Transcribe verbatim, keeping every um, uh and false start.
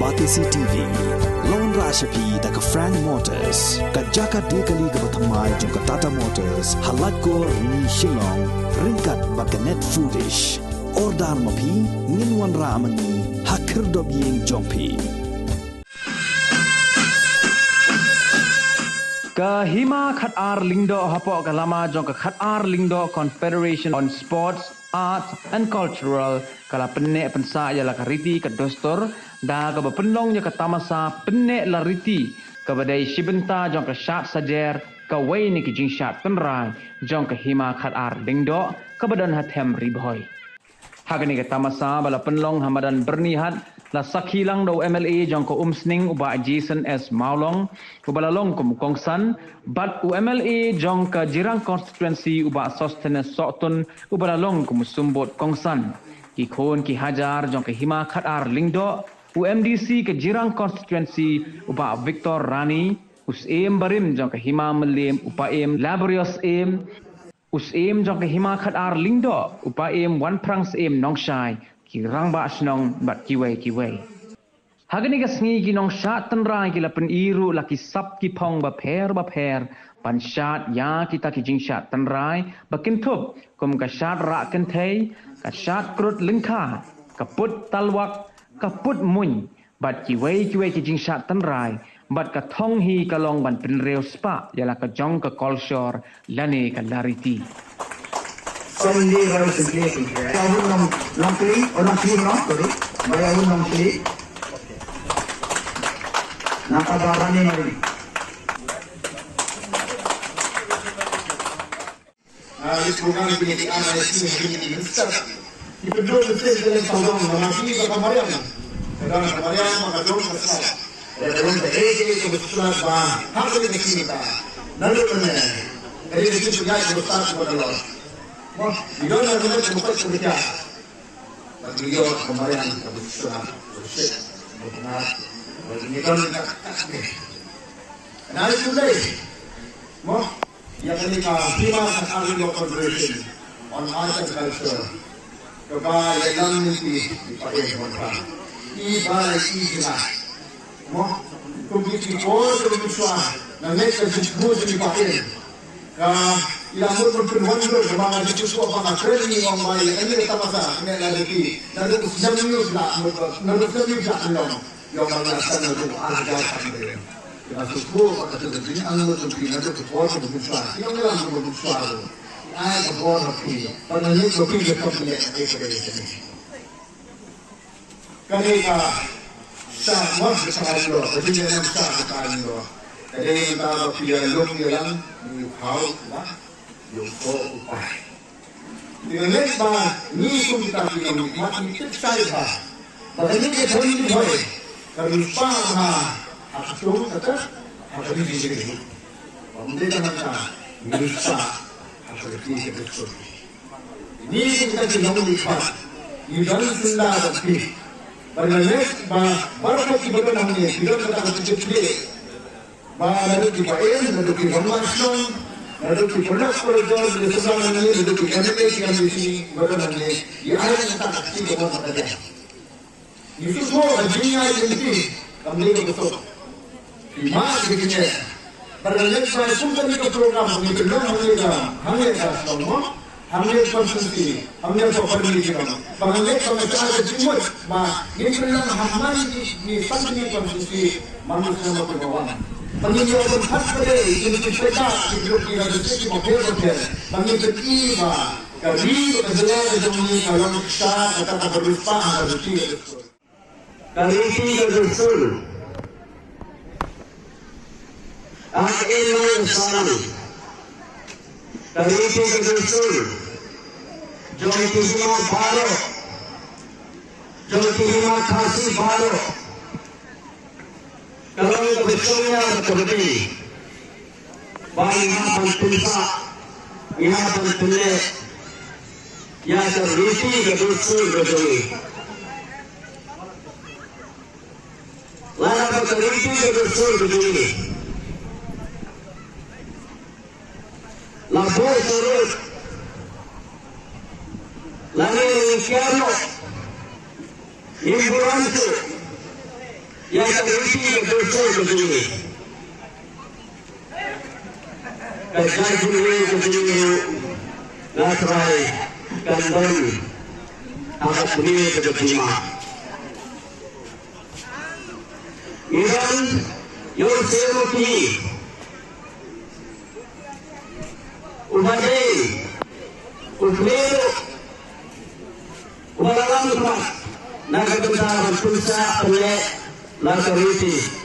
Batesi T V la wanrah sha phi da ka Frank Motors, ka jaka die kali kaba thymmai jong ka Tata Motors, ha Laitkor, Rni, Shillong, ryngkat bad ka Net Foodish. Order ma phi, ngin wanrah ma ngi ha khyrdop ïing jong phi. Ka Hima Khatar Lyngdoh hapoh ka lama jong ka Khatar Lyngdoh Confederation on Sports, Arts and Cultural ka la pynneh pynsah ïa la ka riti ka dustur da kaba pynlong ïa ka tamasa pynneh la riti kaba dei shibynta jong ka shad sajer kawei na ki jingshad tynrai jong ka Hima Khatar Lyngdoh kaba don ha Them Ri Bhoi. Ha kane ka tamasa ba la pynlong ha madan Byrnihat, la sakhi lang da u M L A jong ka Umsning, u Bah Jason S Mawlong, uba la long kum u kongsan, bad u M L A jong ka Jirang Constituency, u Bah Sosthenes Sohtun, uba la long kum u symbud kongsan. Ki khun ki hajar jong ka Hima Khatar Lyngdoh, u M D C ka Jirang Constituency, u Bah Victor Rani, u Syiem barim jong ka Hima Mylliem, u Paiem Laborious Syiem, u Syiem jong ka Hima Khatar Lyngdoh, u Paiem Wanphrang Syiem Nongshai, ki rangbah shnong bad kiwei kiwei. Ha kane ka sngi ki nongshad tynrai ki la pyni ruh la ki sap ki phong bapher bapher ban shad ïa kita ki jingshad tynrai ba kynthup kum ka shad rah kynthei, ka shad krut lyngkha, ka put talwak, ka put muiñ, bad kiwei kiwei ki jingshad tynrai, bad ka thong hi ka long ban pynriewspah ïa la ka jong ka kolshor lane ka la riti. Sunday round simply. Ba ïa un nong nong pli, oh nong pli nong, sorry. Ba ïa un nong pli. Nang ka ba rani mari. Ah, this program is being done by the Minister. Ki pynduh pyntin ka leng sawdong, na ma ki ba ka mariang. Ka dang ka mariang, ba ka dong ka sawdong. Ka dang ka dong ka dei ka dei ka besar ba. Ha ka dei ka sini ba. Naduh ka ne. Ka dei ka sini ba ka besar ba ka los. Wah, you don't have to make a mistake. Ba ka dei ka mariang ka besar. Ka besar. Ka besar. Ka besar. Ka besar. Ka besar. Mo, ïa kane ka Hima Khatar Lyngdoh Confederation on Arts and Culture. Kaba ïalam lynti i Paiem Wanphrang. I ba i jina. Mo, kum ki por ki mynshuwa, na leit ka jingkyrkhu jong i Paiem. Ka ïa mut ban pynwandur kaba nga jingkyrkhu ba nga kren ïa ong ba ïa kane ka tamasa, kane la riti. Naduh u snem ïa u snem, naduh u snem ïa u snem. Ïa u ba la san naduh ar hajar san de. Ïa ka sukhu ba ka tu ka jingangnud jong phi naduh ka por ka bun shuwa. Ïa u ba la bun shuwa ruh. Ai ka bor ha phi. Ba nga ngeit ba phi ka kam ïa ka dei ka dei ka dei. Kane ka sa wat ka sa ïa ka jingïalam sa ka sa ïa ka. Ka dei ka ba phi ïa lum ïa lang. Ïa u khau ba. Ïa u ko u pai. Ïa leh ba ngi kum kita ki nongmihkhmat ngi tip shai ba ba kane ka thong ngi hoi ka riewspah ha ha ka shnong kata ha ka ri jong ngi. Ba ym dei tang nangta ngi riewspah ha ka ri ka ri. Ngi kum kita ki nongmihkhmat ngi don syndah da phi. Ba ïa leh ba baroh ki ba don hangne ki don kata ka jingkitkhlieh. Ba naduh ki paiem, naduh ki rangbah shnong, naduh ki paralok parajor, ki seng seng ngi, naduh ki M L A, ki M D C, ba don hangne, ïa ai kata ka kti ka mon ka dia. Ngi shu sngewthuh ka jingïaid lynti kam dei kaba suk. Ki mad ki kñia. Ba la leit bai kum kane ka program ba ngi pynlong hangne ka, hangne ka shnong mo. Hangne constituency, hangne ka party jong. Ba ngan leh ba nga shah ka jingmut ba ngin pynlong ha man ki, ki san ki constituency, man ki san ki wan. Ba ngin ïoh ban pat ba dei, ngin pynpyndah ki group ki constituency ba pher ba pher. Ba ngin pyni ba ka ri ka jylla ka jong ngi ka long sha kata ka baroh spah ha ka ri ka jong ngi. Ka riti ka dustur. Ka imai ka sarang. Ka riti ka dustur. Jong ki hima baroh. Jong ki hima Khasi baroh. Ka long kaba shong ïa ka kaba dei. Ba ngi hap ban pynshah, ngi hap ban pynleh ïa ka riti ka dustur ka jong ngi. Lada ba ka riti ka dustur ka jong ngi la buh sarut, lane ngi kiar noh, ngim buran shuh. ïa ka riti ka dustur ka jong ngi. Ka jaitbynriew ka jong ngi ruh, nga trai, kan don ha ka pyrthei ka jong ngi. Ngi don ïa u siew u kñi uba dei u briew uba la lam khmat na ka bynta ban pynshah pynleh la ka riti.